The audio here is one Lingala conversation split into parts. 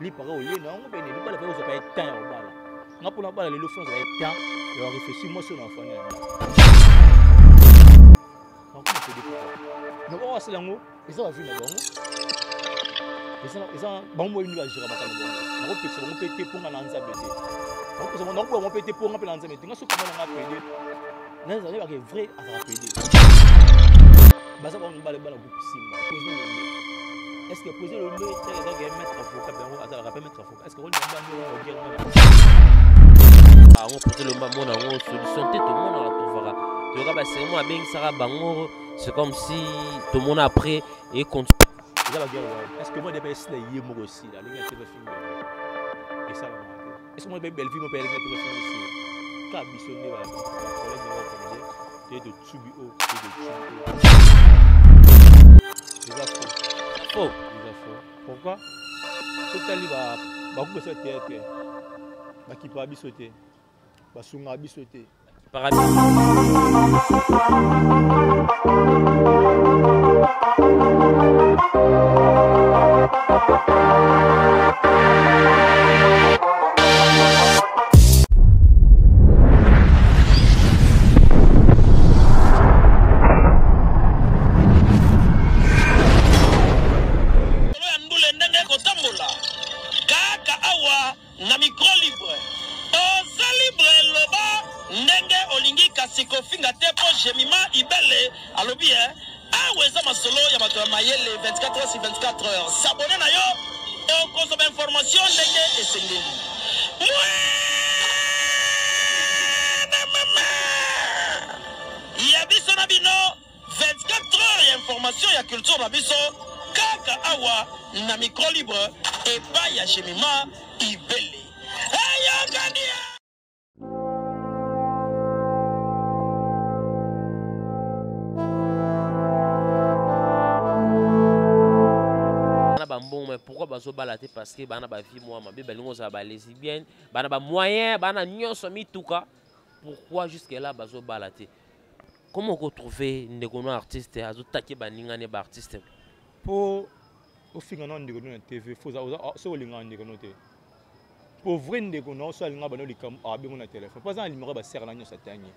Lipaka olie na yango bene libala pe ozwa pe temps ya kobala nga mpona bala lelo fo nazwa temps ya réfléchir mwasi oyo na afani yango nakoma pede pourquoi donc oyo asala yango eza bavi na bango eza bango moyebi nde bagera makambo bango nakopekisa bango mpe te mpo nga na nzambe te nakoboya bango mpe te mpo nga mpe na nzambe te nga soki mona nga pede nazali bake vrai azala pede baza bango mibale bana groupe simba président lombe est ce que président lombe ezalaka maître avocat bango azalaka mpe maître avocat est ce que olinga bani oyo odia ngo yango président lombe amona yango solution te tomonaka tovaka toyoka basermo abengisaka bango c'est comme si tomona après et continue eza baguerre wana est ce que moi depe esila ye moko esila alingi ate bafinga esalamaka te est ce que moi mpe bellevue mo mpe alingi ate bafinga esila kaka biso nde bacollègue na bacomédien toye totubi o toye totubi o eza faux faux eza faux pourquoi totali bagroupe biso ya théâtre bakipaka biso te basungaka biso te. Kaka awa na micro libre. Oza libre loba ndenge olingi kasi kofinga te po Jemima Ibele alobi eh awa eza masolo ya bato ya mayele 24 heures sur 24 heures. S'abonner na yo okozwa ba information ndenge esengeli. Mwana mama ya biso na bino 24 heures ya information ya culture na biso kaka awa na micro libre epai ya Jemima Ibele. Eyokani! Bana bambongo mais pourquoi bazobala te parce que bana ba vie mwa mabe balingi kozala ba lesbienne bana ba moyen bana nyonso mituka pourquoi jusque là bazobala te Comment oko trouver ndeko no artiste azo take baninga ne ba artiste? Po ofinga na ndeko no na TV faut oza soki olingaka ndeko no te. Po vrai ndeko na oso alinga bano likambo abengo na téléphone. Po aza na numéro ba sœur na nyonso atangi.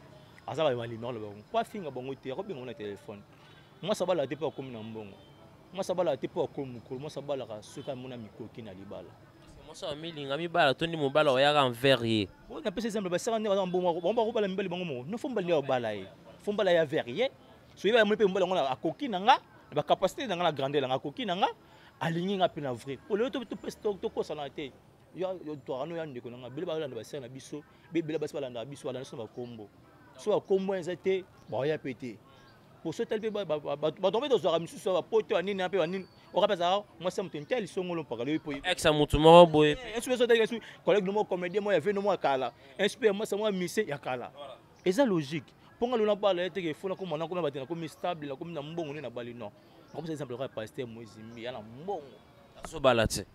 Aza ba numéro na bango. Po afinga bango te akobenga na téléphone. Mwasi abalaka te po akomi na mbongo. Mwasi abalaka te po akomi mokolo. Mwasi abalaka soki amona mikoki na libala. Mwasi amilinga mibala to ndi mobala oyaka envers ye. Oyo napesa exemple basaka nde baza mbongo bango bakobala mibali bango moko no fo mobali nde abala ye fo mobali aya vers ye soki amoni mpe mobali yango akoki na nga na bacapacité na nga na grandeur na nga akoki na nga alingi nga mpe na vrai po lelo tokosana te toakano ya ndeko na nga bele balanda basere na biso bebele basi balandaka biso balanda biso na bakombo so bakombo eza te baoya mpe te poso etali mpe bato mpe tozwaka misusu ya bapoto ya nini mpe banini oka mpe azalaka mwasi ya moto ntali songolo mpaka loyi po ex ya moto moko boye ensu mpe sotali ensu collègue no moko comédien moko ya veno moko ya kala ensu mpe ya mwasi moko ya mise ya kala eza logique mpo nga lona bala ye teke fo nakoma nakoma bato nakomi stable nakomi na mbongo nde nabali non nakomisa exemple kaka pasteur moise mbi ya na mbongo azobala te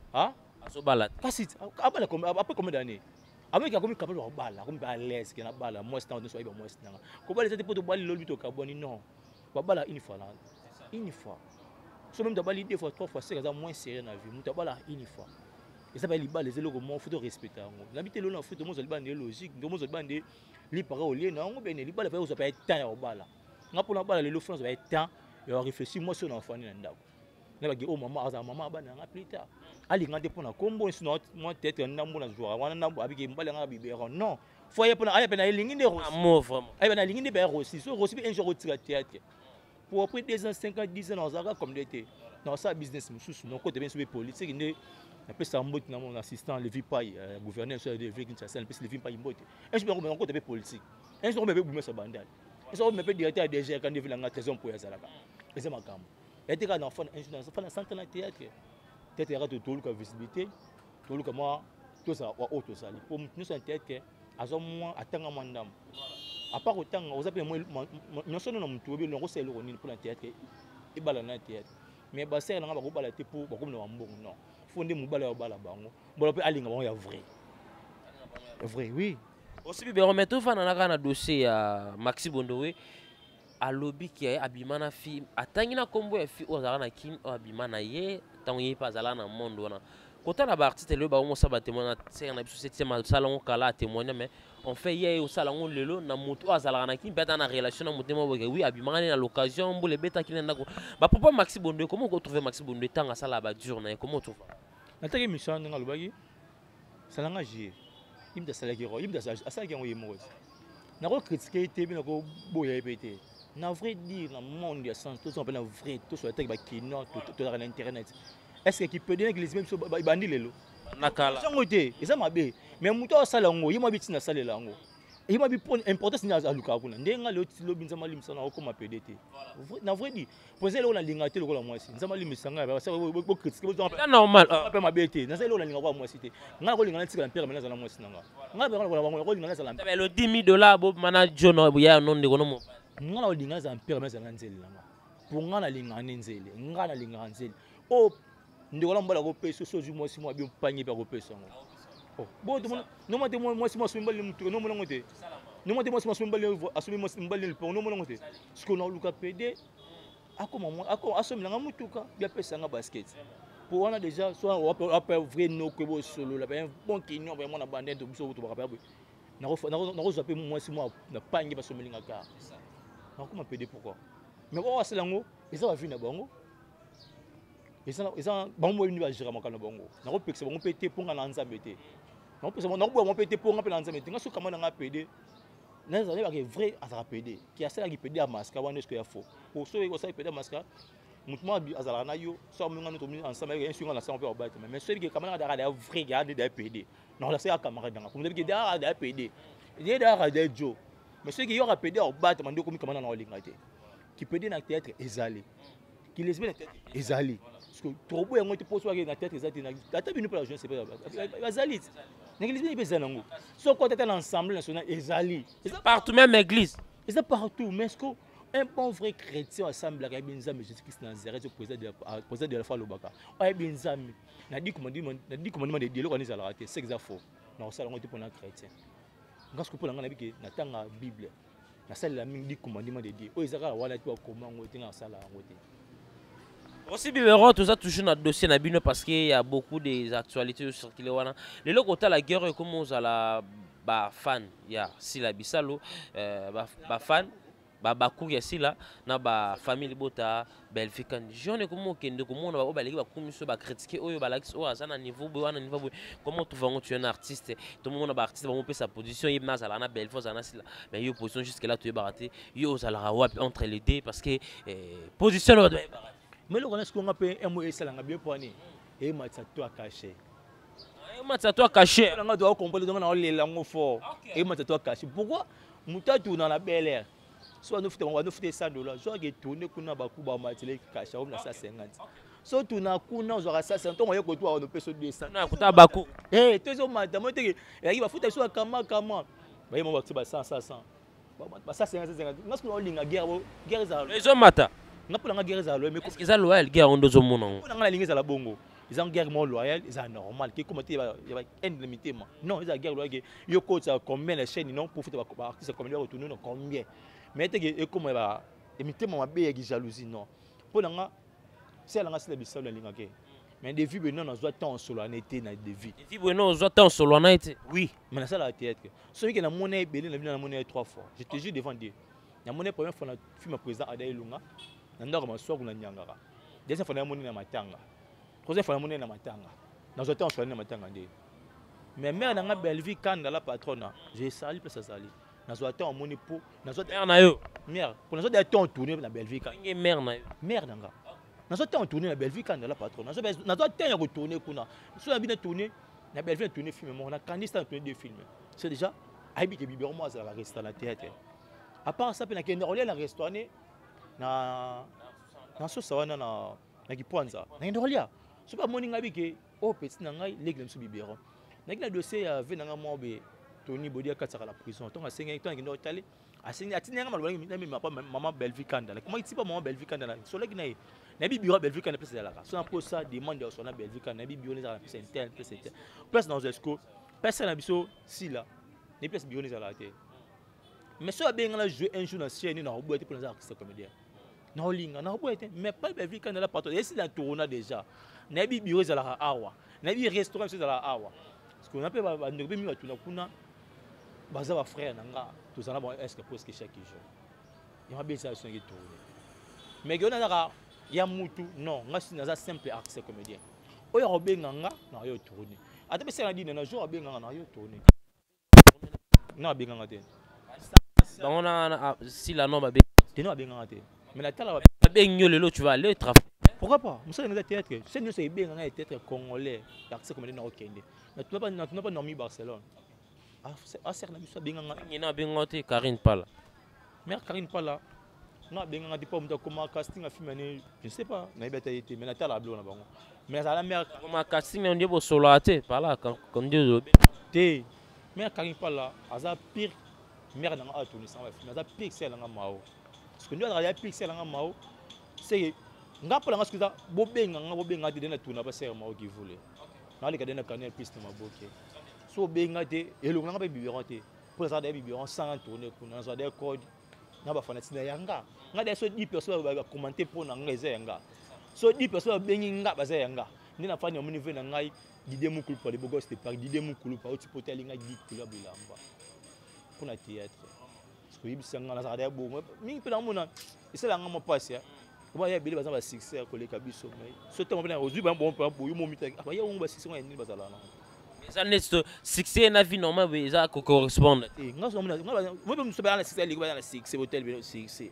azobala kasi abala après combien d'années Amoki akomi capable ya kobala, akomi à l'aise ke nabala mwasi ntango nyonso ayeba mwasi nanga. Kobala eza te mpo tobali lobi tokabwani non. Babala une fois na une fois. So même tobali deux fois, trois fois, c'est aza moins sérieux na vie. Moto abala une fois. Eza ba libala eza eloko moko faut to respecter yango. Nabi te lelo na foot mozo libala nde logique, ndo mozo libala nde lipaka olie na yango bene libala pe ozwa pe temps ya kobala. Nga mpo nabala lelo faut nazwa temps ya réfléchir mwasi oyo na afandi na ndako. Na bagi oh mama azala mama bana nga plus tard. Alinga te mpo na kombo sinon mwa tete ndambo na zwaka wana ndambo abiki mobali nga biberon non. Faut aye mpo na aye pe na elingi nde Rossi. Amour vraiment. Aye na elingi nde pe Rossi. So Rossi pe un jour otika théâtre. Pour après 2 ans, 5 ans, 10 ans nazalaka comme nde te. Nasala business mosusu nakota bien sobe politique nde napesaka mbote na mon assistant Levi Pai, euh, gouverneur so ya Levi Kinshasa, napesi Levi Pai mbote. Un jour nakota pe politique. Un jour mpe boumesa bandal. Un jour mpe directeur ya DG kandi vilanga trésor mpo azalaka. Eza makambo. Ya te kaka na fana un jour na fana centre na théâtre. Théâtre yaka toluka visibilité, toluka mwa tozala oyo tozali. Po moto nyonso ya théâtre Azwa mwa atanga mwa ndambo. À part kotanga, oza mpe nyonso na motu oyebi nakosala eloko nini mpona théâtre ebala na théâtre. Mais basere nanga bakobala te mpo bakomi na bambongo, non. Fo nde mobali oyo abala bango, mbola mpe alinga bango ya vrai. Vrai, oui. Aussi Biberon, mais tofanda na kaka na dossier ya Maxi Bondowe. Alobi ke abima na fille, atangi na kombo ya fille oyo azalaka na Kin, oyo abima na ye ntango ye mpe azalaka na monde wana. Kotala ba artiste lelo bango mosala ba témoigne na sere na biso septième asala yango kala a témoigne, mais en fait ye osala yango lelo na moto oyo azalaka na Kin mpe ata na relation na motema boye, oui, abimaka ne na l'occasion mbula ebetaki na ndako. Ba propos Maxi Bondowe, comment oko trouver Maxi Bondowe ntango asala ba dur na ye, comment otrouve? Nataki émission ndenge alobaki salanga jie ye moto asalaki yango, ye moto asalaki yango ye moko ti nakocritiquer ye te mpe nakoboya ye mpe te. Na vrai dire, na monde ya sens tozonga mpe na vrai tosola taki bakinois tozalaka na internet. Est ce que kipede na kilesime biso ebandi lelo? Na kala yango te, eza mabe. Mais moto asala yango, ye mwa bitina asalela yango, ye mwa bi importance nini alukaka kuna. Ndenge nga lelo lobi, Nzambe alimbisa, na okoma pede te. Na vrai dire, po eza eloko nalingaka te lokola mwasi. Nzambe alimbisa ngai, bocritiquer normal mpe mabe te. Naza eloko nalingaka kwa mwasi te. Ngai nakolinga natikala mpere me nazala mwasi na nga. Ngai bango nakolinga nazala lelo 10 000 $ bo mana John ya no ndeko no mobali. Ngai nakolinga nazala mpere me nazala nzele na nga. Po ngai nalingaka nde nzele, ngai nalingaka nzele oyo ndeko na mobali akopesa. So ozwi mwasi mwa bi mpangi mpe akopesa yango. Bo noma te mwasi mwa asombi mobali motuka, nomona yango te. Noma te mwasi mwa asombi mobali, asombi mobali lupango, nomona yango te. Sikoyo naluka pede akoma asomelanga motuka bi apesanga basket po wana déjà so ape vrai noko ebosolola pe bon kino pe mwana bande to biso tobaka pe boye. Nakozwa mpe mwasi mwa na pangi basomelinga kar, nakoma pede. Pourquoi? Mais oyo asala yango eza bavie na bango, eza bango boyebi bagérer makambo na bango. Nakopekisa bango mpe te mpo nga na Nzambe te. Nakopesa, nakoboya bango mpe te mpo nga mpe na Nzambe te. Nga soki kama na nga pede, nazali bake vrai azalaka pede ki asalaki pede ya masque wana, eske ya faux? Po soki osali pede ya masque, motu moko azalaka na yo, so amonga no tomi ensemble, ayeke insu nga na sango mpe babatama. Mais soki kama nanga azalaka da vrai ya nde da pede, nakolasa ya camarade nanga komona bike da da pede ye da da jo. Mais soki yoka pede ya kobatama nde okomi kamana na kolinga te. Kipede na théâtre ezali, kilesbe na théâtre ezali, parce que trop yango te. Mpo soki na théâtre eza te, ata bino mpe la jeunesse bazali te. Na kilesbe mpe eza nango, soki ota na Assemblée nationale ezali. Partout, même église. Eza partout. Mais est-ce que un bon vrai chrétien asambelaka, ayebi Nzambe Jésus Christ Nazareth, président de la foi alobaka, ayebi Nzambe na 10 commandement de Dieu, eloko wana ezalaka te, c'est eza faux. Na kosala yango te mpona chrétien. Nga soki mpona nga nayebi ke natanga Bible, nasalela mingi 10 commandement de Dieu oyo eza kaka wana te, bakoma yango te, nga nasala yango te. Aussi Biberon, tout ça toujours dans le dossier na bino parce qu'il y a beaucoup des actualités circulées wana. Lelo kota la guerre comme ozala ba fan ya Sila Bisalo, ba fan ba bakour ya Sila na ba famille bota Belfica. Jeune comment okende komona ba baleki ba komiso ba critiquer oyo ba lakisi oyo aza na niveau boye wana niveau boye. Comment tu vas, tu es un artiste, tout le monde ba artiste ba mopesa position ye nazala na Belfica azala na Sila. Mais yo position jusque là tu es baraté. Yo ozala wapi entre les deux parce que position doit être baraté. Mais eloko wana sikoyo nga mpe emo esalanga bien mpo ani ematisa to acaché. Ematisa to acaché. Nga to acomprendre nga na olela yango fort. Ematisa to acaché. Pourquoi moto atuna na Bel Air, so anofuta bango, anofuta 100 $, zwaka etourne kuna baku bamatile cachet omi na 150. So tuna kuna ozwaka 150, ntongo oye kotua wana opesa 200. Na kuta baku. Eh, tozomata mo teke eyaki bafuta biso bakama kama baye mo bakisi ba 100 100 100 ba 150 150. Nga soki olinga guerre, guerre ezala. Ezomata. Nga mpo na nga guerre ezala loyal, mais Est-ce que eza loyal guerre ondo ozomona ngo? Mpo na nga nalingi ezala bongo. Eza guerre moko loyal, eza normal ke koma te ya ba haine na mitema, non. Eza guerre loyal ke yo kotisa combien na chaîne, non, pour futa ba artiste comédien bakotourne no combien, mais teke ekoma ya mitema mabe ya jalousie, non. Mpo na nga sala nga Sila Bisalo nalingaka, mais devi beno nazwa temps osolola na ete na devi. Devi beno ozwa temps osolola na ete. Oui, mais nasalaka théâtre. Soki ke namona ebele na bino, namona ye trois fois, je te jure devant Dieu. Namoni première fois na film ya président Ada Elunga na ndako Maswaku na Nyangaka. Deuxième fois namoni na matanga. Troisième fois namoni na matanga. Nazwa temps osolola na matanga nde. Mais mère na nga Bellevue Kanda la patronne, j'ai sali place azali, nazwa temps omoni po nazwa mère na yo. Mère po nazwa de temps tourner na Bellevue Kanda. Nge mère na yo. Mère na nga, nazwa temps tourner na Bellevue Kanda la patronne, nazwa temps ya kotourner kuna. So na bino tourner na Bellevue, na tourner film moko na Kandista, na tourner deux films. C'est déjà ayebi ke biberon moko azalaka restaurant na théâtre. À part ça mpe nakende kolia na restaurant na sosa wana na Kipwanza, nakende kolia. So bamoni ngai bike oyo petit na ngai leki na biso biberon, naki na dossier ya ve na ngai moko be. Tony Bodi akatisaka na prison. Ntango asengaki, ntango akende otali, asengi, atindi yanga maloba namema pa mama Bellevue Kanda. Nakomaki ti pa mama Bellevue Kanda, na solaki na ye. Nayebi bureau ya Bellevue Kanda place ezalaka. So na posa demande ya sona Bellevue Kanda, nayebi bureau ezalaka na place intel, place intel. Place na esco, place na biso sila. Nayebi place bureau ezalaka te. Mais so abenga na jouer un jour na chaîne na oboya te mpo naza artiste comédien. Na olinga na oboya te, mais pas Bellevue Kanda la partout. Esi na tourna déjà. Nayebi bureau ezalaka awa. Nayebi restaurant biso ezalaka awa. Parce que na mpe bandeko mpe mi batuna kuna baza ba frère na nga, tozala bango est-ce que presque chaque jour. Ya mabe eza songi tourner. Mais que nazaka ya mutu non, nga si naza simple artiste comédien. Oyo akobenga nga na yo tourner. Ata pesa na dina na jour abenga nga na yo tourner. Non, abenga nga te. Bango na sila non babe. Te non, abenga nga te. Mais na tala babengi yo lelo, tu vas aller travailler. Pourquoi pas? Musala nga théâtre. C'est nyonso ebenga nga théâtre congolais. Artiste comédien na okende. Na tuna pas, na tuna pas Normi Barcelone. Ah, ah, na biso abenga nga. Ngina abenga te Karine Pala. Mère Karine Pala. Non, abenga nga te po mutu akoma casting a film ne, je ne sais pas, na yebeta ye te, mais na tala biloko na bango. Mais azala mère koma casting na ndiebo solo te, pala quand Dieu te. Mère Karine Pala aza pire mère na nga a tourner sans film, aza pire c'est nga mao. Parce que nous azala pire c'est nga mao. C'est nga pala nga sikuza bobenga nga bobenga te na tourner pas c'est mao qui voulait. Na leka na canal plus na maboke. So benga te elonga nga pe biberon te. Pour ça des biberon sans tourner kuna, na des code na ba fanatique na yanga. Nga des so 10 personnes ba commenter pour na nga eza yanga. So 10 personnes ba bengi nga baza yanga. Ndi na fani omoni ve na ngai Didier Mukulu le beau gosse de Paris, Didier Mukulu pa oti pota linga 10 kilo bilamba. Pour na théâtre. Parce que yebisa nga na zaka bo mingi pe na mona esala nga mo passe ya. Ba ya bele baza ba succès koleka biso mais so tango pe na ozwi ba bon pa boyo mo mita ba ya ba succès nga nini bazala na. Eza neti succès na vie normale eza ko correspondre. Eh nga so mona nga mo pe muso ba na succès liko ba na succès hotel be succès.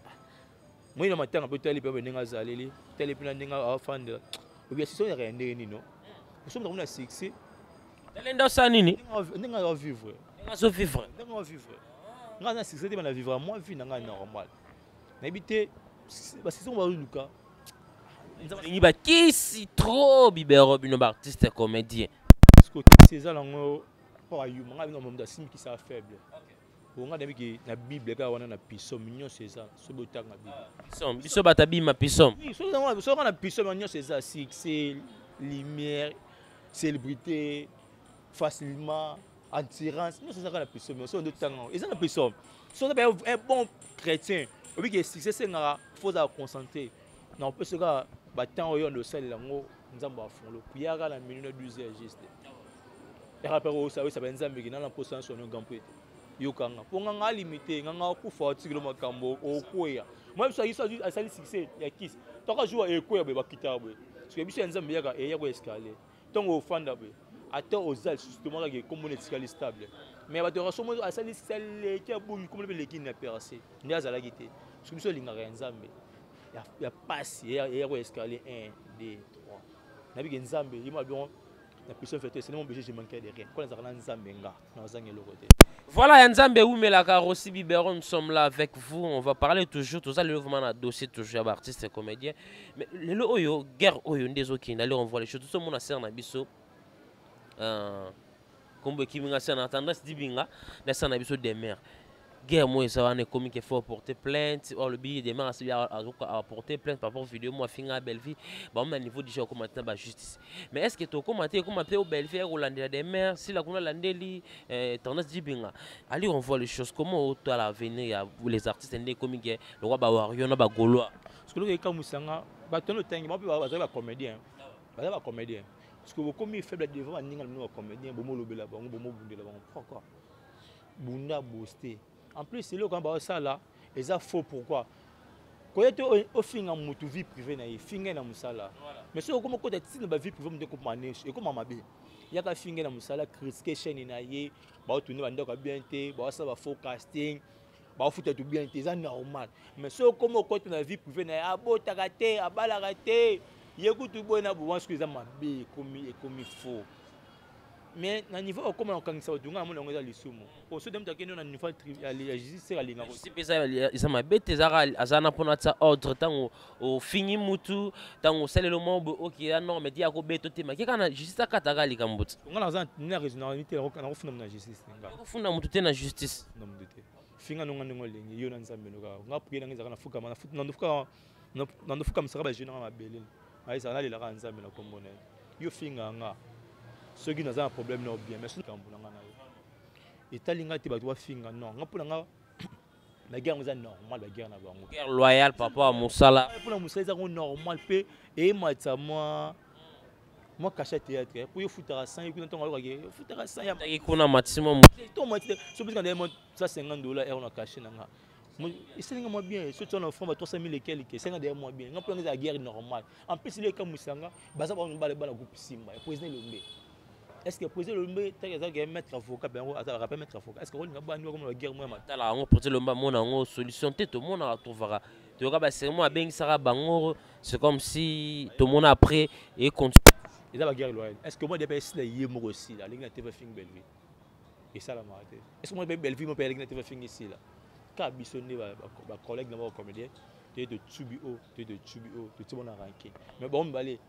Moi na matanga pe tali pe ndenge azaleli, tali pe na ndenge afandela. Obi succès ya ndenge nini no. So mona succès. Tali ndo sa nini? Ndenge azo vivre. Ndenge azo vivre. Ndenge azo vivre. Nga na succès te ba na vivre moi vie na nga normal. Nayebi te ba succès ba luka. Nzambe ba kisi trop bibero bino ba artiste comédien. Parce que kisi eza nango po ayuma nga bino moto asimbi kisi a faible. Bonga nayebi ke na Bible kaka wana na pisome nyonso eza soki botanga Bible. Pisome biso bata bima pisome. Oui, soki nango soki na pisome nyonso eza succès, lumière, célébrité, facilement, assurance, nyonso eza kaka na pisome. Soki ndo tanga eza na pisome. Soki ba un bon chrétien, obi ke succès sengaka faut za concentrer. Na opesa kaka ba temps oyo ndo salela ngo Nzambe afongolo. Prière na minute 12 heures juste. Yaka pe ko sa sa Nzambe ki nana posa so no gampo ete. Yokanga po nga nga limité nga nga kufa otikilo makambo okweya. Moi biso biso asali succès ya kiss. Toka jour ekweya be bakita be. Parce que biso ya Nzambe yaka eya ko escalier. Tongo ofanda be. Ata ozal justement kaka kombo na etikali stable. Mais bato ya somo asali succès leki abongi kombo be leki na percé. Nde azalaki te. Parce que biso olingaka ya Nzambe. Ya pasi eya ko escalier 1 2 3. Nabiki Nzambe yima bien la puissance fait c'est mon budget, je manquais de rien. Quand on a Nzambe nga, na zangi eloko te. Voilà, ya Nzambe umelaka Rossy Biberon, nous sommes là avec vous. On va parler toujours, tout ça, le mouvement a dossier toujours, artiste et comédien. Mais le oyo, guerre oyo, ndezo ki, allez, on voit les choses. Tout le monde a serre na biso. Kombo kiminga serre na tendance dibinga, na serre na biso des mères. Guerre moi ça wana ekomi ke faut porter plainte. Or le billet des mères a porter plainte par rapport vidéo moi finga Bellevue. Ba on a niveau déjà comme maintenant ba justice. Mais est-ce que to commenter comme après au Bellevue Roland des mères si la kuna landeli tendance dibinga. Allez on voit les choses comment au à l'avenir ya les artistes ndé komi ke le roi ba warrior na ba gaulois. Parce que le comme sanga ba tono tangi ba ba ba comédien. Ba ba comédien. Parce que bokomi faible devant ninga no comédien bomo lobela bango bomo bundela bango pourquoi? Bunda booster. En plus, c'est là quand ba ça là, et ça faux pourquoi? Koye te o finga mutu vie privée na ye, finga na musala. Mais soki okoma kota tina ba vie privée mutu ekoma ne, ekoma mabe. Yaka finga na musala, critiquer chaîne na ye, ba tourner ba ndako bien te, ba sala ba faux casting, ba futa tout bien te, ça normal. Mais soki okoma kota na vie privée na ye, abotaka te, abalaka te, ye kutu boye na bo wansu eza mabe, ekomi, ekomi faux. Mais na niveau okoma na kokangisa bato, ngai namoni yango eza lisumu. Po soki moto akende na niveau ya justice, alingaka. Justice mpe eza mabe te. Ezaka aza na mpona tia ordre. Ntango ofingi mutu, ntango osaleli mwa boye, okeya norme ti ya kobeta te, make kaka na justice akataka likambo ti. Ngai naza na raisonnalité te, nakofunda na justice te nga. Okofunda mutu te na justice? Na moto te. Finga nonga ndenge olingi, yo na Nzambe no kaka. Nga prière nanga ezalaka na fukama, nandofukamisaka bajeune nanga mabele, ayezaka nalelaka Nzambe na kombo na ye. Yo finga nga soki naza na problème na bien, mais soki likambo na nga na yo etali nga te, bato bafinga, non. Nga mpo na nga, baguerre yango eza normal, baguerre na bango. Guerre loyale, papa wa mosala. Mpona mosala ezango normal, mpe eyematisa mwa cachet théâtre, po yo futaka 100 kuna, ntongo ayokaki ofutaka 100 ya Taki kuna matisi mwa to mati te. So bisika ndaye 150 $ heure na cachet na nga esalinga mwa bien. So tia na franc ba 300 000 et quelque, esalinga d'ailleurs mwa bien. Nga mpona eza guerre normale. En plus, ile ekamwisa nga, baza bango mibale bana groupe Simba ya président Elombe. Est ce que président Elombe taki azalaki maître avocat bango, azalaka mpe maître avocat, est ce que olinga bani bakoma baguerre mwa ya Tala yango, président Lomba amona yango solution te. Tomonaka, trouvaka, toyoka basermon, abengisaka bango, c'est comme si tomona après et continue. Eza baguerre loyale. Est ce que moi depe esila ye moko esila alingi na te bafingi Belleville, esalamaka te. Est ce que moi mpe Belleville mo mpe alingi na te bafingi esila? Kaka biso nde bacollègue na bacomédien toye totubi o toye totubi o totie bona ranke. Mais bango mibale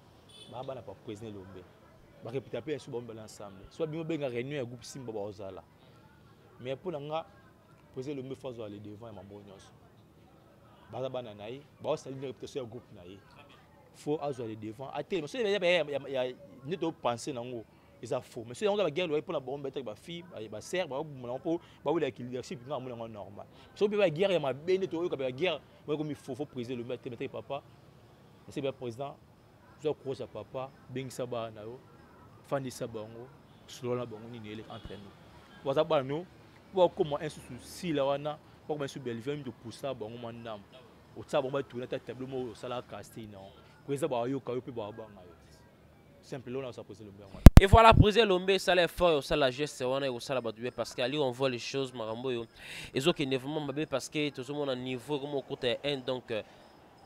baa bana pa président Elombe, barépéta mpe yaso bango mibale ensemble. So babimi obenga réunion ya groupe Simba, baozala. Mais mpo na nga, président Elombe faut azwala le devant ya mambo nyonso. Baza bana na ye, baosali na réputation ya groupe na ye, faut azwa le devant, atelema. Soki nde topense nango eza faux, mais soki yango baguerre loyale mpona bango betaki, bafille basere babuma nango mpo bawelaki leadership, nga amona yango normal. Soki mpe baguerre ya mabe nde toyoka baguerre bakomi faux, faut président Elombe atelema taki papa ese ba président zwa courage ya papa, bengisa bana na yo, fandisa bango, solola na bango nini ele entre nous. Baza bana no po bakoma un susu sila wana, bakoma susu Bellevue mito pusa bango mwa ndambo, otia bango batourne ata tableau moko, osala casting nango po eza bayoka yo mpe babanga yo simple lona osa président Lombe yango. Et voilà, président Lombe esala effort, osala geste wana, ekosala bato bien, parce que ali on voit les choses, makambo oyo ezokende vraiment mabe, parce que tozomona niveau ekoma okota ya 1. Donc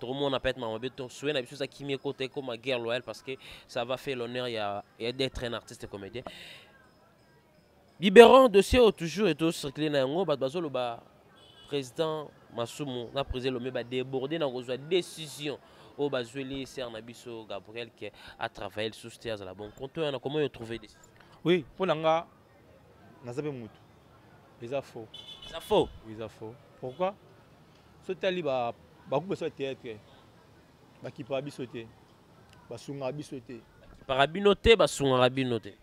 tokomona peut-être makambo mabe. To souhait na biso eza kimia ekota, ekoma guerre loyale, parce que ça va faire l'honneur ya d'être un artiste comédien. Biberon, dossier oyo toujours etocircule na yango, bato bazoloba président Masumu na président Lombe badéborde na kozwa décision oyo bazweli sere na biso Gabriel ke atravaille lisusu te, azala bon compte wana. Comment yo trouver décision? Oui, mpo na nga, naza mpe motu, eza faux. Eza faux? Oui, eza faux. Pourquoi? So tali bagroupe so ya théâtre, bakipaka biso te, basungaka biso te. Bakipaka bino te, basungaka bino te.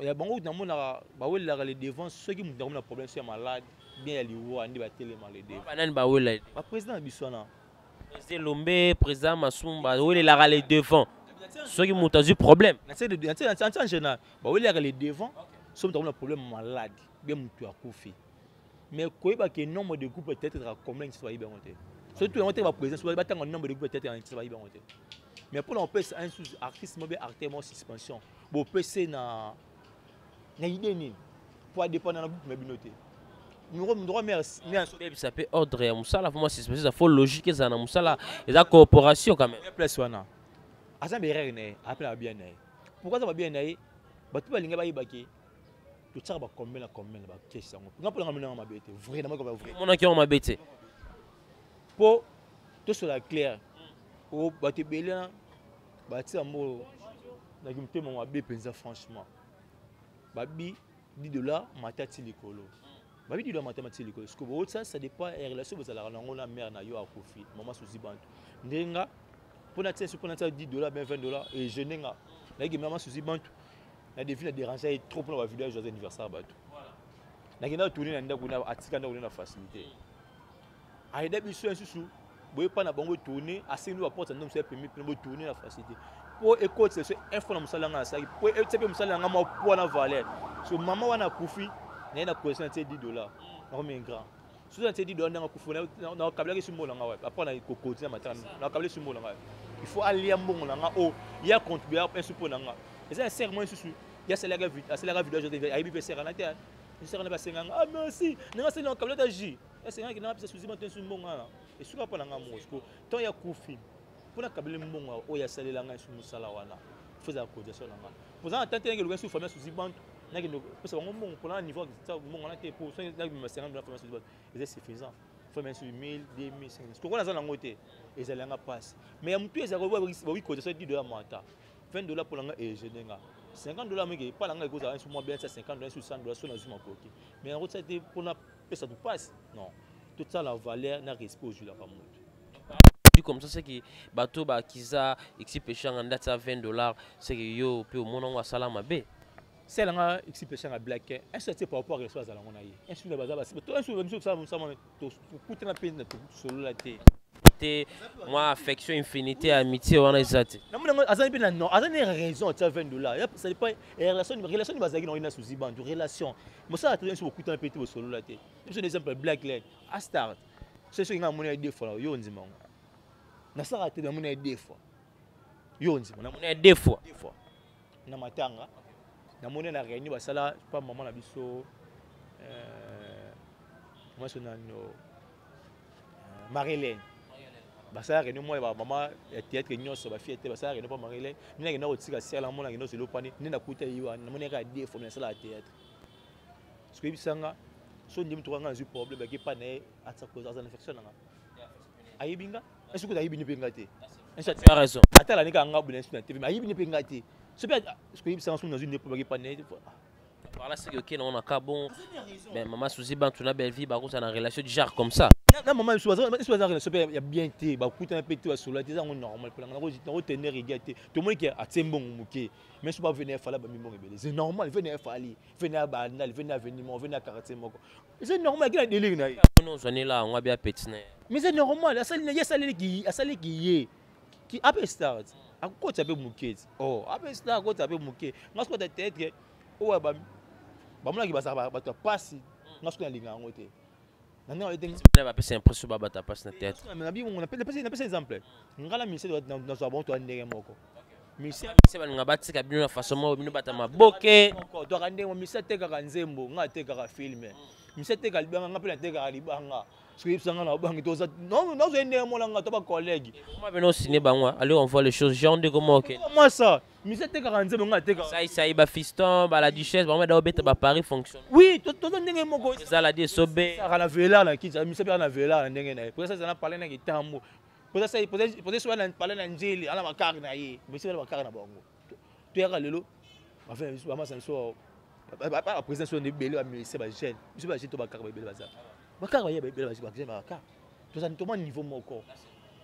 Ya bango namonaka bawelelaka le devant soki moto akomi na problème, so ya malade bien ya liwa, nde batelema le devant. Banani bawela? Baprésident na biso wana. Président Lombe, président Masumu bawelelaka le devant soki moto azwi problème? En général bawelelaka le devant soki moto akomi na problème, malade bien, moto akufi. Mais koyeba ke nombre de groupe peut-être ezalaka combien, nti bayebi yango te. Surtout yango te, baprésident so batanga nombre de groupe peut-être nti bayebi yango te. Mais mpona kopesa un sous artiste mo be acteur mo suspension, bopese na idée nini po adépendre na groupe na bino te? Droit mare. Bebisa mpe ordre ya mosala. Vraiment, suspension eza faux. Logique ezala na mosala, eza coopération quand même. Place wana aza na erreur na ye, ape na babien na ye. Pourquoi aza babien na ye? Bato balingi bayebaki totiaka bacombien na combien na bakese yango. Nga mpo nanga minanga mabe te, vrai na makoba vrai. Omonaki yango mabe te? Mpo tosola clair, o bato ebele na batia yango naki motema mabe mpenza. Franchement, babi 10 $ mata ti likolo, babi 10 $ mata mati likolo. Parce que bootisa, ça dépend ya relation bozalaka nango na mare na yo akufi, mama Suzi Bantu. Ndenge nga mpona tia mpona tia 10 $ bien 20 $ et jeune nga nayeki mama Suzi Bantu na defi na dérange ye trop mpona bavideo ya joyeux anniversaire. Bato nakenda tourne na ndako na atika ndako na facilité, ayeda biso lisusu boye mpa na bango tourne, asengi baporte ndo mosu epemi mpena botourne na facilité mpo ekotisa so info na mosala nga nasalaki mpo etia mpe mosala yanga mwa poids na valeur. So mama wana akufi naye na collection natie 10 $, nakomi grand. Soki natie 10 $ ndenge akufi, nakabilaki esi mbongo na nga wapi? Apres na kokoti na matanga, nakabila esi mbongo na nga. Il faut alia mbongo na nga oyo ye acontribue insu mpo na nga. Eza na sere moko lisusu ye asalaka video, ayebi mpe sere wana te. Sere wana basenganga, ah merci, ndenge asali nakabila ta jus, esengaki nanga pesa suzi bato nsu mbongo wana esuka mpo na nga moko. Siko ntango ya kufi, mpo nakabeli mbongo oyo asalelanga esu mosala wana, faut ezala cotisation na nga. Poza na tante nake luka su famille suzi bantu nake pesa bango mbongo mpona na niveau mbongo wana te po soki nake bima 50 dollars famille suzi bantu eza suffisant. Famille suzi 1000, 2000, 5000. Koko naza nango te ezali yanga mpasi mais ya motu ezalaka bakoki kozwa 10 dollars mata 20 dollars mpo na nga egene nga 50 dollars meke epa na nga ekozala nsu mwa bien 50 dollars, nsu 100 dollars so nazwi makoki, mais yango tia te mpona pesa tu mpasi. Non, totiala valeur na respect ozwilaka motu. Comme ça, c'est que bato bakiza exipeshanga ndati ya 20 dollars, c'est que yo mpe omona yango asala mabe. Salanga exipeshanga black insu atie par rapport à relation azalango na ye. Insu baza basi insu biso tosala mosala, tokutana mpe na tosolola te. Te, mwa affection, infinité, amitié wana eza te. Namoni yango aza mpe na, non, aza na raison atia 20 dollars. Ça dépend relation ni bazalaki nango na suzi bantu relation mosala te. Insu bokutana mpe te, bosolola te. Biso na exemple black line astart so soki nga namoni ye deux fois, yo ondima yango? Nasalaka te. Namoni ye deux fois, yo ondima? Namoni ye deux fois. Deux fois na matanga, namoni na réunion basala pa mama na biso, mwasi nano Marie-Hélène. Basala réunion moko ya bamama ya théâtre nyonso, bafille te basala réunion mpo Marie-Hélène. Nde nakenda kotika sere, namona akenda ozela opani nde nakuta ye wana. Namoni kaka deux fois nasala ya théâtre. Soki oyebisanga so ndimi tokanga, nazwi problème ake pa na ye, aza na infection nanga, ayebi nga soki ayebi ni mpe nga te. Tu as raison. Atala ne kaka nga boye na TV, mais ayebi ni mpe nga te. Soki oyebisanga soki nazwi nde problème ake pa na ye. Par là, c'est que ok, on a cas bon. Mais maman Suzy Bantu na Bellevue, par contre, une relation du genre comme ça. Na mama biso baza relation mpe ya bien te, bakutana mpe te, basolola te, eza yango normal. Mpona nakotenir rigueur te. Tomoni ke atie mbongo moke, mais so bavene efali bami mbongo ebele, c'est normal. Vene efali, vene ya Bandal, vene ya veni moko, vene ya quartier moko, c'est normal. Aki na délire na ye. Ozwanela yango abia petit na ye. Mais c'est normal, asali ye, asaleliki ye ki ape star akokota mpe moke ti. Oh, ape star akota mpe moke. Nga soki ata théâtre oyo bamonaki bazalaka bato ya pasi, nga soki nalinga yango te. Na ndenge bapesa impression babata pasi na théâtre. Napesa exemple, nga na ministère nazwa bango toya ndenge moko. Ministère balinga batika bino na façon moko, bino bata maboke. Twaka ndenge ministère atekaka nzembo, nga atekaka film. Ministère atekaka libanga, nga mpe natekaka libanga. Soki oyebisa nga na obangi, toza nazwa ndenge mona nga to bacollègue. Comment bino signé bango? Allez, on voit les choses genre de comment, ok. Moi ça, ministère atekaka nzembo, nga atekaka. Sai sai, ba fiston, ba la duchesse, bango da obeta ba Paris fonction. Oui, toza ndenge moko. Ezala di esobe. Aka na vela na kiti, ministère mpe na vela na ndenge na ye. Poza na parle na kitambo, poza so na parle na nzeli ana bakare na ye, ministère na bakare na bango. Toyaka lelo bamasa biso, baprésident so nde ebele, bamusicien, bajeune biso, bajeune to bakare baebele, baza bakare baye baebele, bajeune bakare. Tozali toma niveau moko.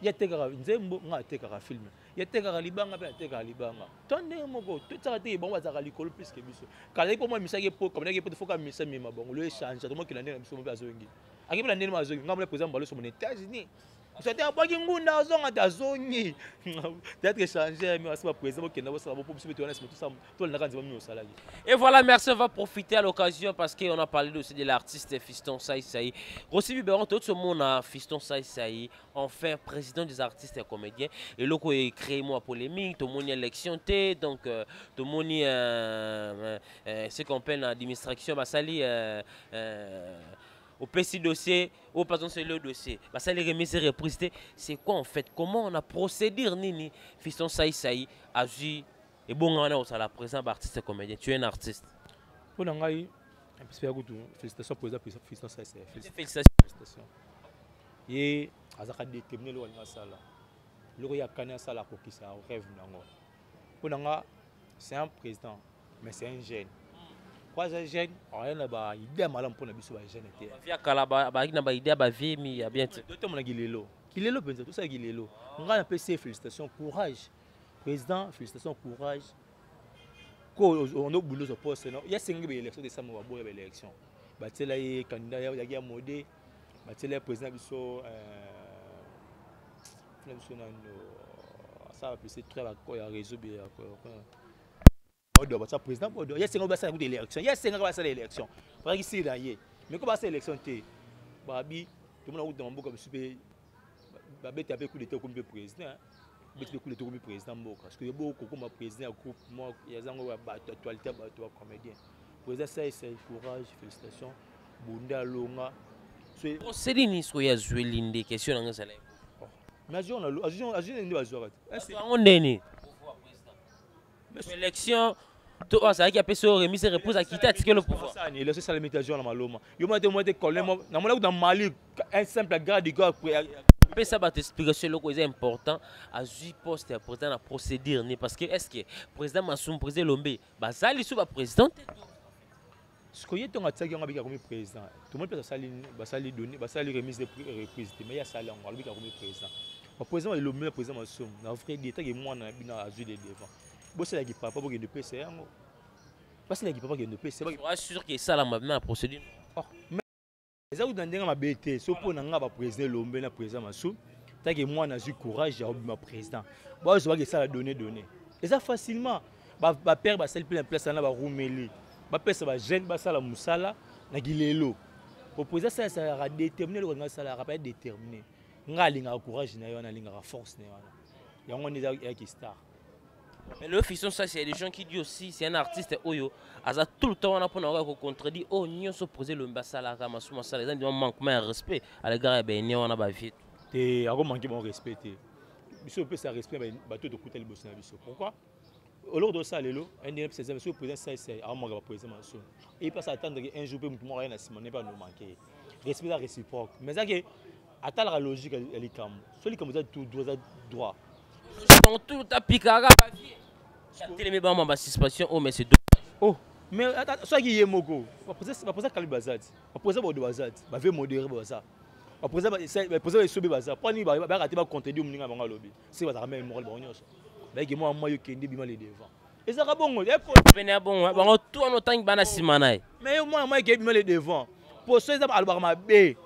Ye atekaka nzembo, nga atekaka film. Ye atekaka libanga, mpe atekaka libanga. To ndenge moko, totiaka te bango bazalaka likolo plus ke biso. Kala mpo mwa misaki po kamonaki po foka misa mema bango lo échange. Tomokela ndenge na biso mpe azongi, akebela ndenge azongi. Nga mona président Mbalo somo na États-Unis, so te abwaki ngunda, azonga te, azongi théâtre échange. Mais asi baprésident bokenda bosala bo po biso mpe towana nsima tolandaka nzema mino osalaki. Et voilà, merci, on va profiter à l'occasion parce qu'on a parlé aussi de l'artiste Fiston Saï Saï. Rossi Biberon, tout ce monde a Fiston Saï Saï, enfin président des artistes et comédiens. Et là, il crée moi polémique, tout le monde élection T, donc tout le monde, ce qu'on appelle l'administration, bah, ça, au petit dossier, au patron, c'est le dossier. Bah, ça, les remises et reprises, c'est quoi en fait? Comment on a procédé, Nini Fiston Saï Saï a vu et bon, on a la présent artiste et comédien. Tu es un artiste. Mpo na ngai apesi kutu félicitation président Fiston Saï. Félicitations. Félicitation. Ye azalaka déterminé. Eloko alingi asala, eloko ye akani asala, akokisa rêve nango. Mpo na nga, c'est un président, mais c'est un jeune. Po aza jeune, aya na baidée ya malamu mpona biso bajeune te. Bavie kala bazalaki na baidée ya bavie mi ya bien te. Totomonaki lelo kilelo mpenza, tosalaki lelo. Ngai napesi ye félicitation, courage président, félicitation, courage. Ko ono ozwa poste no ya sengi baélection décembre, baboya baélection, batiela ye candidat yaki ya mode, batiela ye président biso na biso nano asala bapesi très ya réseau bodo, batia président bodo. Ye senga basala kuta élection, ye sengaka basala élection, bazalaki sili na ye, mais ko basala élection te. Babi tomona kuta mboka biso mpe babeta mpe coup d'état, okomi mpe président, beti mpe coup d'état, okomi président mboka. Parce que bo kokoma président ya groupe moko yazango ya bato actualité ya bato ya comédien. Président Sai Sai, courage, félicitation, bunda alonga. Procédé nini soki azweli nde question nanga ezala? Mais azwi nde bazwaka te. Yango ndeni élection. To oyo azalaki apesi oyo remise repose, akiti, atikeli pouvoir. Sani élection esalemi te, azwa na maloma yo mona te, mona te colonel namona kuta Mali, un simple garde du corps. Pesa bato explication, eloko eza important, azwi poste ya président na procédure ni? Parce que est ce que président Masumu, président Elombe baza lisu baprésident te? Sikoyo ye ntongo atiaki yango, abiki akomi président. Tomoni mpe basali, basali donné, basali remise de reprise te, mais ye asali yango, alobiki akomi président. Baprésident Elombe na président Masumu, na vrai dire, taki mwana na bino azwi de devant, bosalaki papa bokende pesa yango, basalaki papa kende pesa. Sûr que esalama na procédure. Eza kuta ndenge mabe te. So mpo na nga, baprésident Elombe na président Masu, taki mwana azwi courage ya kobima président, bazwaki esala donné donné, eza facilement. Bapère basali mpe na place wana, barumeli, bapesa bajeune basala mosala na kilelo. Po président asalasalaka déterminé, eloko alinga asalaka mpe déterminé. Nga alingaka courage na ye wana, alingaka force na ye wana, yango wana eza eyaki star. Mais le fiston, ça, c'est des gens qui disent aussi, c'est un artiste oyo aza tout le temps wana mpona kaka kocontredire oyo nyonso président Elombe asalaka, Masumu asala. Eza ndima manquement ya respect à l'égard ya baene wana, bavie. Te, akomanke bango respect te. Biso opesa respect bato tokuta liboso na biso. Pourquoi oloko tosala lelo ndenge président, soki président saisai aomaka baprésident Masumu, et mpasa attendre que un jour mpe motu moko aye na nsima ne mpe anomanke respect. Eza réciproque, mais eza ke atalaka logique ya likambo. So likambo eza tout droit, eza droit. Donc tout apikaka bavie, atelemi bango basuspension oyo, mais c'est Oh, mais soki ye moko, baprésident Kali baza ti, baprésident Bodo baza ti, bave modéré baza, baprésident Esobe baza. Mpo nini bayaka te bacontredire moninga bango? Alobi se bazalaka meme moral, bango nyonso bayeke mwa mwa, yo kende bima le devant, ezalaka bongo. Pene ya bongo, bango tu wana otangi bana nsima na ye. Mais mwana mwa eke bima le devant, po so eza alobaka mabe,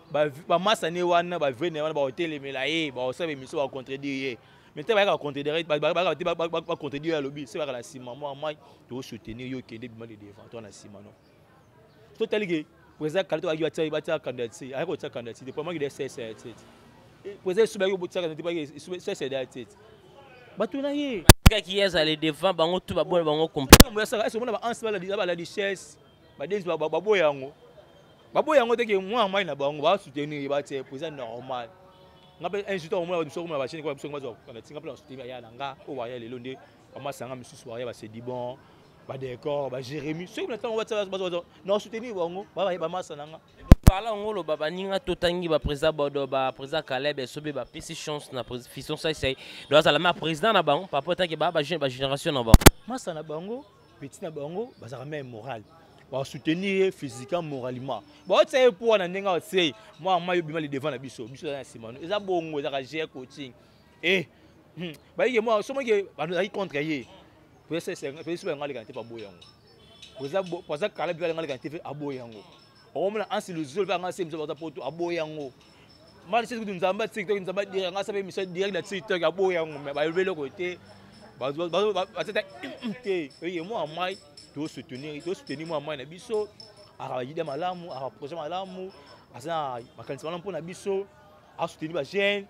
bamasani wana, bavene wana bakotelemela ye, bakosala émission, bakontredire ye. Mais te, bayaka bacontredire, bayaka te bacontredire ye. Alobi se bayaka na nsima, mwa mwa tosoutenir yo, okende bima le devant, to na nsima no. So tali ke président Kala to ayaki batia candidature, ayaki kotia candidature te po amaki de sese ya tete. Président Esuba ayaki kotia candidature, sese ya tete, bato na ye. Kaki ye azala devant, bango tu babona bango complet. Est-ce omona baanse bala richesse, badenzi baboya yango, baboya yango teke mwana mai na bango basoutenir ye, batie président normal. Nga mpe un jour tokomona biso komona bachaine kwa biso bazwa candidature, nga mpe na soutenir aya na nga oyo baya lelo nde bamasanga misusu baya, basedi bon, badécor, baJérémi, soki na ntango na soutenir bango, bamasa na nga. Parla yango, oloba baninga totangi baprésident Bodo, baprésident Caleb Esobe, bapesi chance na fiston Saisai, donc azala ma président na bango par rapport tanke baa bajeune, bagénération na bango. Masa na bango, petit na bango, bazalaka même moral, basoutenir ye physiquement, moralement, baotia ye po wana ndenge aotie mwa mai obima le devant na biso, biso eza na nsima no. Eza bongo, ezaka gr coaching e bayike mwa somoke bato azalaki contre ye. Président yango aleka na te, baboya yango. Président Kala mpe alenga aleka na te, aboya yango. Okomona ansi luzolo mpe anga se miso baza poto, aboya yango. Mali kutu Nzambe ya TikTok, Nzambe direct anga asape émission direct na TikTok, aboya yango. Mais balobi eloko te, batata te. Oye mwa mai tosoutenir, tosoutenir mwa mai na biso. Aka idée malamu, aka projet malamu, aza na makanisi malamu mpona biso, asoutenir bajeune,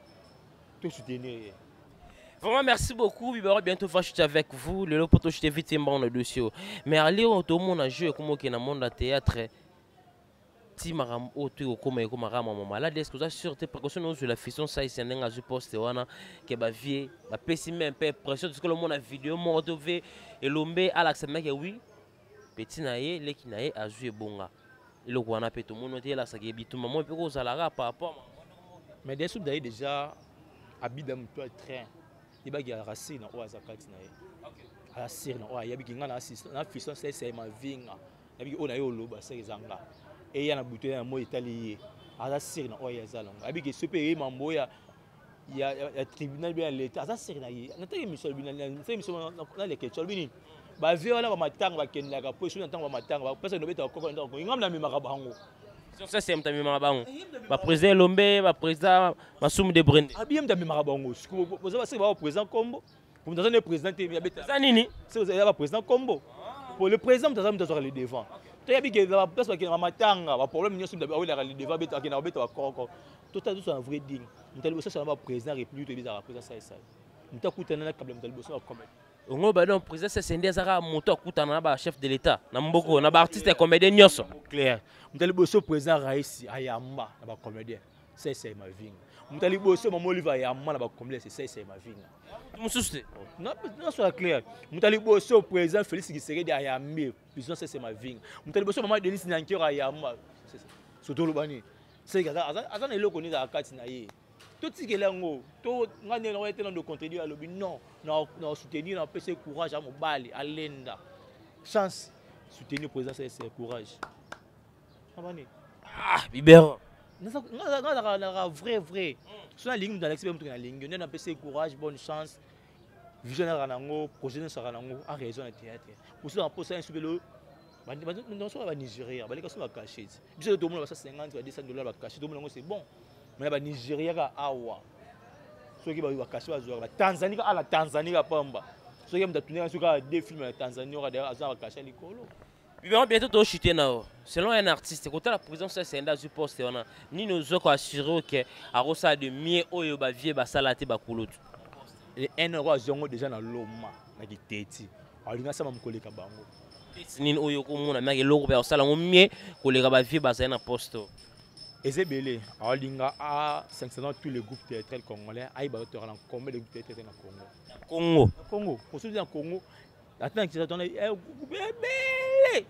tosoutenir ye. Vraiment, merci beaucoup. Bibaro, bientôt, va chuter avec vous. Le poto, je t'évite dans le dossier. Mais allez, on te montre un jeu comme au monde de théâtre. Ti makambo oyo to ekokoma, ekomaka mama malade. Est ce que oza sûr te précaution ozwela fiston sai se ndenge azwi poste wana, ke bavie bapesi me mpe pression? Tosikolo omona video moko to ve Elombe alakisa meke, oui, petit na ye, leki na ye azwi ebonga, eloko wana mpe tomoni te, elakisaka bitumba moko mpe kozalaka par rapport. Mais desu daye déjà abida moto ya train, yebaki azalaka sire na oyo aza kati na ye, aza sire na oyo ayebiki nga na fiston sese mavinga, nayebiki oyo na ye oloba sere eza nga, eya na butu ya moi etali ye, aza sire na oyo aza nango, ayebiki so mpe eye mambo ya tribunal be ya leta, aza sire na ye. Nataki émission, alobi nataki émission naleke ti alobi nini, bavie wana bamatanga bakendaka po esoki na ntango bamatanga bapesa nobetaka koko na ntango ngam namemaka bango. Ça, c'est moto amemaka bango, baprésident Elombe, baprésident Masumu de Brende. Abi ye moto amemaka bango. Boza baseki baa président kombo, moto aza ne président te. Eza nini? Eza baprésident kombo po le président, moto aza, moto azwaka le devant. Toyebi ke place bakende bamatanga, baproblème nyonso, awelaka le devant, akenda kobeta bakoko. Totala toso na vrai digne, moto ya liboso asala baprésident république, toyebi ezalaka président Saisai, moto akutana na kabila, moto ya liboso bakome. Ongo ba donc président sese nde azaka moto akutana na bachef de l'état na mboko na baartiste ya comédien nyonso. Clair, moto ya liboso président Raisi ayamba na bacomédien. Saisai Mavinga. Moto ya liboso Mama Olive ayamba na bacomplexe Saisai Mavinga. Mosusu te. Nasola clair. Moto ya liboso président Félix Tshisekedi ayambi président Saisai Mavinga. Moto ya liboso Mama Denise Nyankero ayamba. Soto oloba nini? Seke aza na eloko nini ezalaka kati na ye. Totikela yango to nga ndenge nakoya te na ndo contredire alobi non na soutenir na pesa courage ya mobali alenda chance soutenir président Saisai courage. Abani. Ah, biberon. Nga vrai vrai. So nalingi moto alakisi mpe moto nalingi nde napesi courage bonne chance vision azalaka nango projet nyonso azalaka nango a raison na théâtre mosusu na mposa insubelo banso ba Nigeria baleka so ba cachet biso tomona ba 150 ba 200 dollars ba cachet tomona yango c'est bon mais ba Nigeria ka awa soki ba cachet bazwaka ba Tanzanie ka ala Tanzanie ka pamba soki moto atunaka soki kaka deux films ya Tanzanie oka d'ailleurs aza ba cachet likolo. Biberon bientôt to chuter na yo. Selon un artiste, kotala président ça c'est azwi poste wana. Nini ozo ko assurer que akosala de mieux oyo ba vieux basala te ba kulutu. Et un euro azwi yango déjà na loma na kiteti. Alinga sama mokoleka bango. Teti nini oyo komona maki eloko pe akosala yango mieux koleka ba vieux bazali na poste. Eza ebele alinga a sanctionner tous les groupes théâtrales congolais ayeba tokala combien de groupes théâtrales na Congo. Congo. Congo. Kosuki na Congo. Ata na Kinshasa tona groupe ebele.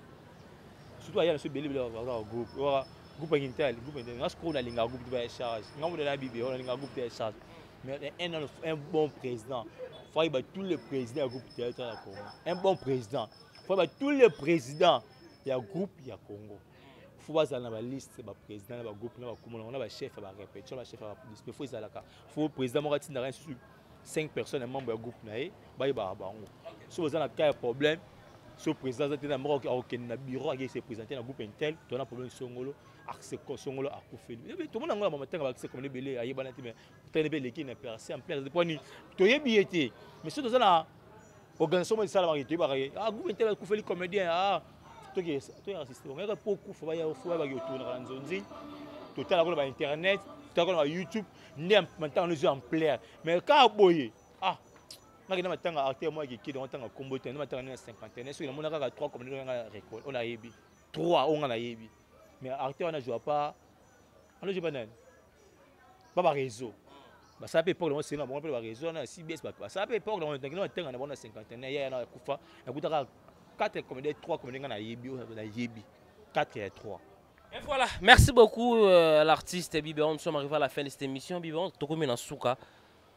Surtout aya na so ebele ebele baza groupe. Ora groupe ya Kintal, groupe ya Kintal. Nga sikoyo nalinga groupe ya charge. Nga moto na bibi, nalinga groupe ya charge. Mais un bon président, faut ayeba tous les présidents ya groupe théâtre ya Congo. Un bon président, faut ayeba tous les présidents ya groupe ya Congo. Faut bazala na ba liste ba président na ba groupe na ba komona na ba chef ya ba répétition, ba chef ya ba discipline, faut ezalaka. Faut président moko atindaka susu 5 personnes ya membre ya groupe na ye bayebaka bango. So baza na cas ya problème, so président aza te na moko akokende na bureau akei se présenter na groupe intel, to na problème songolo, akse songolo akufeli. Eh tout le monde ngo na matanga ba akse comme ebele ayebana te mais tene be eleki na percé en plein po ni toyebi ye te. Mais so toza na organisation mo esalamaka toyebaka ye. Ah groupe intel akufeli comédien ah toki to ya assister. Ngaka po kufa ba ya fo ba ki tourner na nzonzi. Totala ko na ba internet, totala ko na ba YouTube nde matanga no ezwi ampleur. Mais kaka boye ah ngaki na matanga acteur moko akiki donc matanga kombo te, na matanga na cinquantenaire soki namona kaka 3 comédien nga récolte on ayebi 3 oyo nga nayebi. Mais acteur wana joue pas, ana joue pas nani ba ba réseau basala mpe époque nango sena bango mpe ba réseau wana ya CBS basala mpe époque nango na matanga na bango na cinquantenaire ya na kufa nakuta kaka 4 comédien 3 comédien nga nayebi oyo nayebi 4 ya 3. Et voilà, merci beaucoup l'artiste Biberon. Nous sommes arrivés à la fin de cette émission. Biberon, tokomi na suka.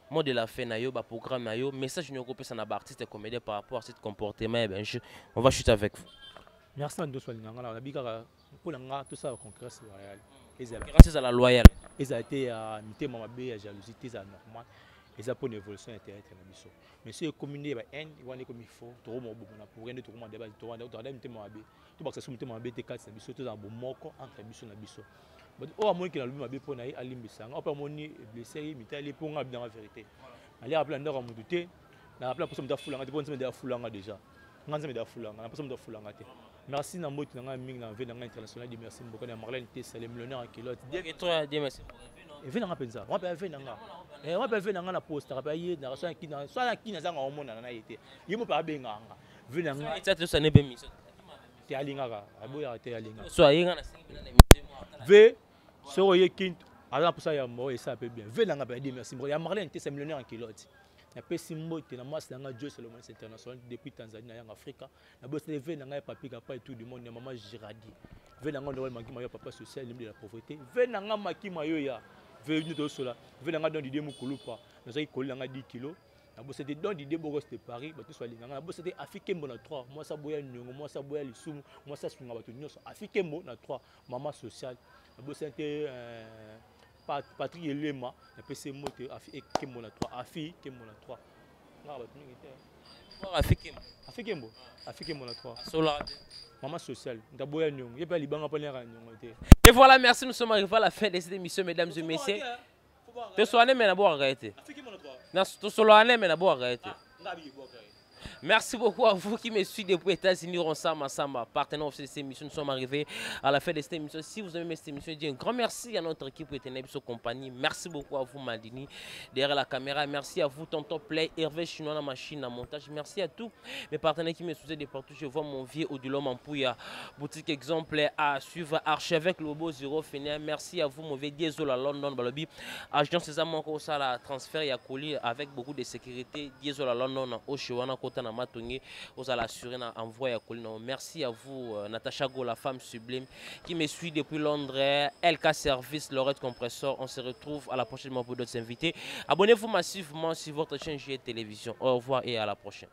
Mot de la fin na yo, ba programme na yo, message nyo kopesa na ba artiste comédien par rapport à ce comportement, eh ben, on va chuter avec vous. Merci à nous tous nga na bika pour nga tout ça concurrence loyale. Ezala concurrence la loyale. Ezala te ya mitema mabe ya jalousie te za normal. Eza pour une évolution ya théâtre na biso. Mais si commune ba haine wana comme il faut, to mo bo na pour rien to mo débat to wana to mitema mabe. To bakisa so mitema mabe te kati na biso to za bomoko entre biso na biso. Oyo amoni ke nalobi mabe mpo na ye alimbisa nga, oyo mpe amoni blessé ye mitali mpo nga abinanga vérité. Nalia rappela ndako ya motu te, na rappela mposa moto afula nga te, mpo nzambe nde afula nga déjà. Nga nzambe nde afula nga, na mposa moto afula nga te. Merci na mbote na nga mingi na ve na nga international de merci mboka na Marlène Tessa, le millionnaire en culotte. Et toi, Dieu merci. Ve na nga mpenza, wa mpe ve na nga. Eh, wa mpe ve na nga na poste, rappela ye na so na kina, so na kina zanga omona na ye te. Ye mo pa abenga nga. Ve na nga. Et ça, ça n'est pas mis. Te alingaka, aboyaka te alingaka. So ayenga na singi na émission. Ve soko ye kin aza posa ya mbo et ça peut bien. Ve na nga pa Dieu merci mboka ya Marlène Tessa, millionnaire en culotte. Na pesi mbote na mwasi na nga Joyce Solomon international depuis Tanzanie na Yanga Afrika. Na bosi ve na nga ya papi papa et tout du monde ya maman Giradi. Ve na nga ndolo maki mayo papa social l'homme de la pauvreté. Ve na nga maki mayo ya ve nous to sola. Ve na nga don Didier Mukulupa. Nazaki koli na nga 10 kilos. Na bosi te don Didier Bogos de Paris, bato so alinga nga. Na bosi te Afrique mbo na 3, moi ça boya nyongo, moi ça boya lisumu, moi ça sunga bato nyonso. Afrique mbo na 3, maman sociale. Na bosi te Patrick Elema, na pesi mbote Afrique mbo na 3, Afrique mbo na 3. Nga bato mingi te. Afrique mbo. Afrique mbo. Afrique mbo na 3. Sola. Maman sociale, ndaboya nyongo. Ye pe libanga pa nyaka nyongo te. Et voilà, merci, nous sommes arrivés à la fin de cette émission, mesdames et messieurs. Te soane mais na boire arrêté. Afrique mbo na 3. Na to solo ane mais na boire arrêté. Ah, ngabi boire. Merci beaucoup à vous qui me suivez depuis États-Unis, Ronsa Massamba, partenaire officiel de cette émission. Nous sommes arrivés à la fin de cette émission. Si vous aimez cette émission, je dis un grand merci à notre équipe pour compagnie. Merci beaucoup à vous, Maldini, derrière la caméra. Merci à vous, Tonton Play, Hervé Chinois, la machine à montage. Merci à tous mes partenaires qui me soutiennent de partout. Je vois mon vieux Odilon Mampouya, boutique exemplaire à suivre, archevêque Lobo Zéro Fénéa. Merci à vous, mon vieux Diesel à London, Balobi. Agent César Manko, ça, la transfert, ya colis avec beaucoup de sécurité. Diesel à London, Oshiwana, Kota, na Matonge, ozala assuré na envoi ya colis. Merci à vous, Natacha Go, la femme sublime, qui me suit depuis Londres. LK Service, Lorette Compressor. On se retrouve à la prochaine pour d'autres invités. Abonnez-vous massivement sur votre chaîne G Télévision. Au revoir et à la prochaine.